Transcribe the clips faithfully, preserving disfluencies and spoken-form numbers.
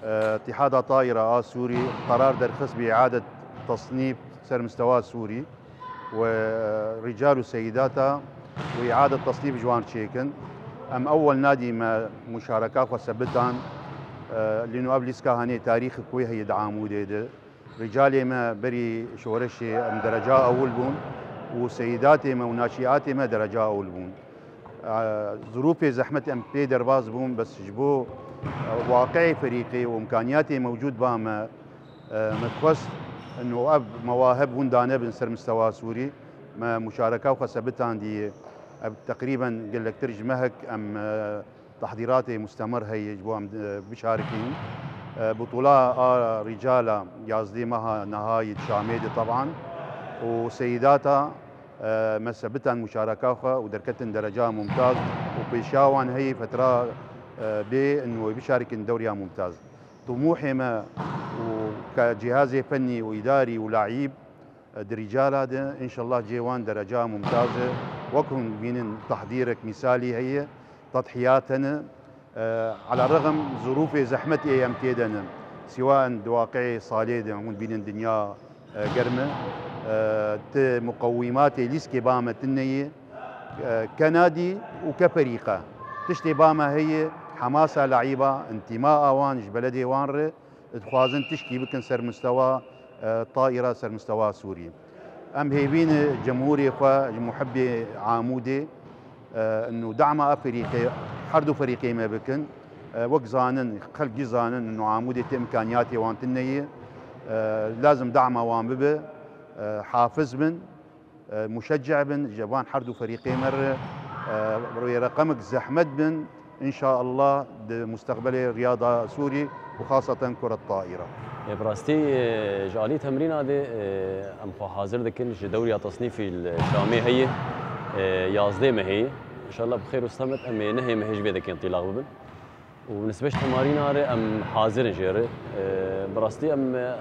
Îtîhada Taîra a Sûrî qerar derxist bi îadet tesnîf ser mistewa Sûrî û rical û seyîdata û îadet tesnîf ji wan çêkin. Em ewel nadî me muşareka xwe sebitan, lîno ev lîska hanê tarîxê ku heye di Amûdê de. Ricalê me berî şoreşê em dereca ewil bûn û seyîdatê me û naşîatê me dereca ewil bûn. Zirûfê zehmet em pê derbas bûn, bes ji bo waqiê ferîqê û imkaniyatê mewcûd ba me, me dixwest ino ev mewahib hûn danebin ser mistewa Sûrî. Me muşareka xwe sebitandiye. Ev teqrîben gelektir ji mehek em, e, tehdîratê mustemir heye ji bo em, e, bişarikîn. E, butûla a rîcala yazdê meha nehayî di Şamê de teban û seyîdata, e, me sebitan muşareka xwe û derketin dereca mumtaz û pêşiya wan heye fetra, e, bê in wê bişarikin dewriya mumtaz. Tumûhê me û ke cihazê fennî û îdarî û laîb, e, di rîcala de, înşallah cê wan dereca mumtaz e. Wek hûn dibînin tehdîrek mîsalî heye, tedhiyat hene. E, ala rexm zirûfê zehmetê em tê de ne. Siwa in di waqiê salê de hûn dibînin dinya, e, germ e. E, ti muqewîmatê lîskê ba me tune ye. E, ke nadî û ke ferîqe. Tiştê ba me heye, hemasa laîba, întîma a wan ji beledê wan re, dixwazin tişkî bikin ser mistewa, e, Taîra, ser mistewa Sûrî. Em hêvî ne cemhûrê xwe ji muhibbê Amûdê, e, ino dama ev ferîqê, her du ferîqê me bikin. E, wek zanin, xelk jî zanin, ino Amûdê ti imkaniyatê wan tune ye. E, lazim dama wan bibe, e, hafiz bin. E, muşecce bin, ji van her du ferîqê me re, e, wê reqemek zehmet bin, înşaallah di mustaqbelê riyada Sûrî û xasaten Kuret Taîra. E, bi rastî, e, ji alî temrîna de, e, em xwe hazir dikin ji dewriya tesnîfî li Şamê heye, e, yazdê me heye. Înşallah bi xêr û selamet em ê nehê me hê ji vê dekê întilaq bibin. Û bi nisbet ji temarîna re em hazir in jê re. E, bi rastî em, e,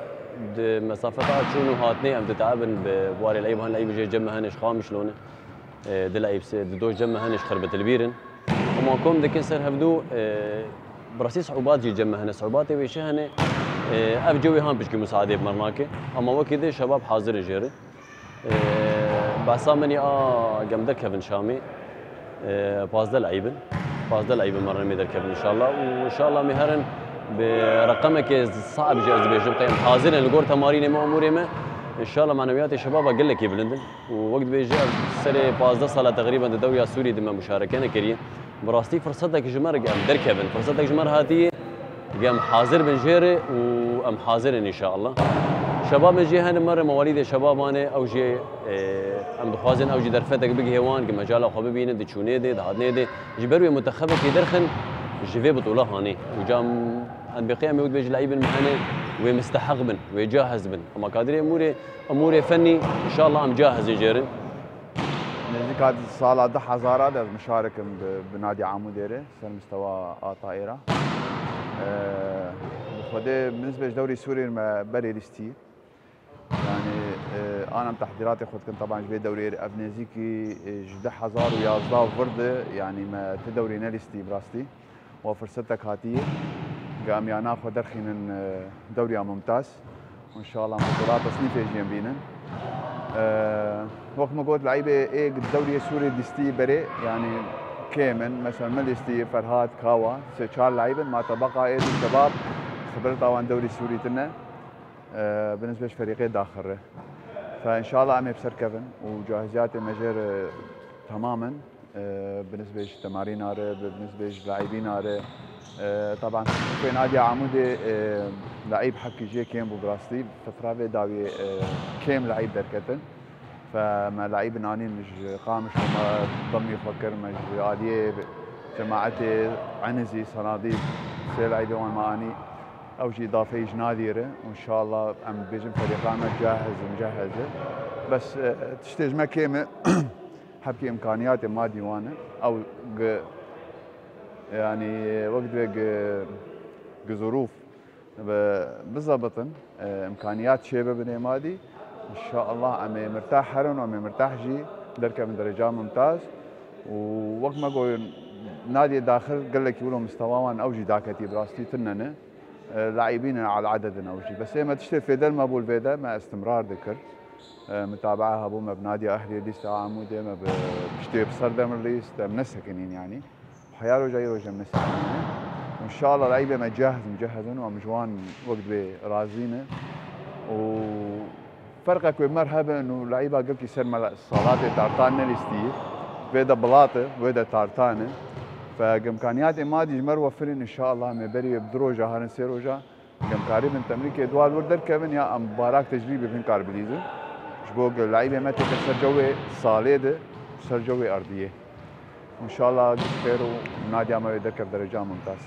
di mesafeta çûn û hatinê em diteebin bi warê leîb han, leîb jê cem me hene ji Qamişlo ne. E, di leîb se, di doş cem me hene ji Xirbetilbîr in. Hema kom dikin ser hevdû, e, bi rastî siûbat jî cem me hene. Siûbatê wê şi hene, e, ev cewê han pişkî musaadê bi me nake. Ama wekî dê şebab hazir in jê re. Ee, behsa min ya gem derkevin Şamê. Ee, pazdeh leîbin. Pazdeh leîbin me remê derkevin înşallah. Û înşallah me herin bi reqemekê saib jî ez dibêjim. Qey em hazir in li gor temarînê me, umûrê me. Înşallah manewiyatê şebaba gelekî bilind in. Û wek dibêje ev serê pazdeh sala teqrîben di dewriya Sûrî de me muşareke nekiriye. Bi rastî firsetek ji me re em derkevin. Firsetek ji me re hatiye. Em hazir bin jê re û em hazir in înşallah. Şebabên jê hene me re, mewalîdê şebaban e, ew jê, e, em dixwazin ew jî derfetek bigihê wan, ki mecala xwe bibînin, di çûnê de, di hatinê de, ji ber wê mutexebekê derxin, ji vê bitola hanê. Û cam em dibêjin em ê wê dibêjin leîbin me hene, wê misteheq bin, wê cahiz bin. Ema kadirê emûrê, emûrê fennî, înşallah em cahiz in jê re. Nêzîka sala du hezar de ez mişarik im bi, bi Nadî Amûdê re, ser mistewa a Taîra. Ee, bi Xwedê min nisbê ji dewrê Sûriyê me berê lîstî. Yanî, e, an em tehdîratê xwe dikin, teban ji vê dewrê re ev nêzîkî, e, ji du hezar û yazdeh vir de, yanî me ti dewrê nelîstî bi rastî. Wa firsetek hatiye, ge em yana xwe derxînin, e, dewriya mumtaz. Înşallah em bi qurata sinîfê jî em bînin. E, wek min got, leîbê ê dewriyê Sûrê lîstî berê, yanî kêm in. Mesela min lîstî Ferhat, Kawa, sê çar leîb in, ma tebeqa ê di şebab xibreta wan dewrî Sûrî tune. E, bi nisbê ji ferîqê daxil re. Fe înşallah em ê bi ser kevin û cahiziyatê me jê re temam in. E, bi nisbê ji temarîna re, bi nisbê ji leîbîna re. E, teban, fê Nadî Amûdê, e, leîb hepkî jê kêm bû bi rastî. Fetra vê dawiyê, e, kêm leîb derketin. Fe me leîbin anîn ji Qamişlo me demî xwe kir, me ji aliyê cemaetê Enizî, Senadîb, sê leîbê wan me anî. Ew jî îdafeyî ji Nadî re. Înşallah em bêjin ferîqa me cahiz in, ceheze. Bes, e, tiştê ji me kêm e. Hepkî îmkaniyatê madî wan e. Ew gi, yanî, wek divê gi, gi zirûf bi, bizebitin, e, îmkaniyat çêbibin ê madî. Înşallah em ê mirtah herin û em ê mirtah jî derkevin dereca mumtaz. Û wek me got, Nadî daxil gelekî wilo mistewa wan ew jî daketî bi rastî tune ne. E, Laîbîn al ededin ew jî. Bes ê me tiştê fêdel me bû li vê de, me istimrar dikir. E, Mitabaa hebû, me bi Nadia Ehliyê lîst a Amûdê, me bi piştê bi ser Demir lîst, em nesekinîn yanî. Heya roja îro jî em nesekinîne. Înşallah laîbê me cehz, mucehhezin û em ji wan wek divê razî ne. Û ferqek wê mer hebin û laîba gelkî ser me salatê tartan nelîstî. Vê de bilat e, wê de tartan e. Fe imkaniyatê madî ji mer wefirîn, înşallah me berî wê bi du roja herin, sê roja. Em karîbin temrîkê dua li wir derkevin ya em barak tecrîbê bin kar bilîzin. Ji bo ku laîbê me têke ser cewê salê de, ser cewê erdiyê. Înşallah giş xêr û Nadia me wê derkev dereca mumtaz.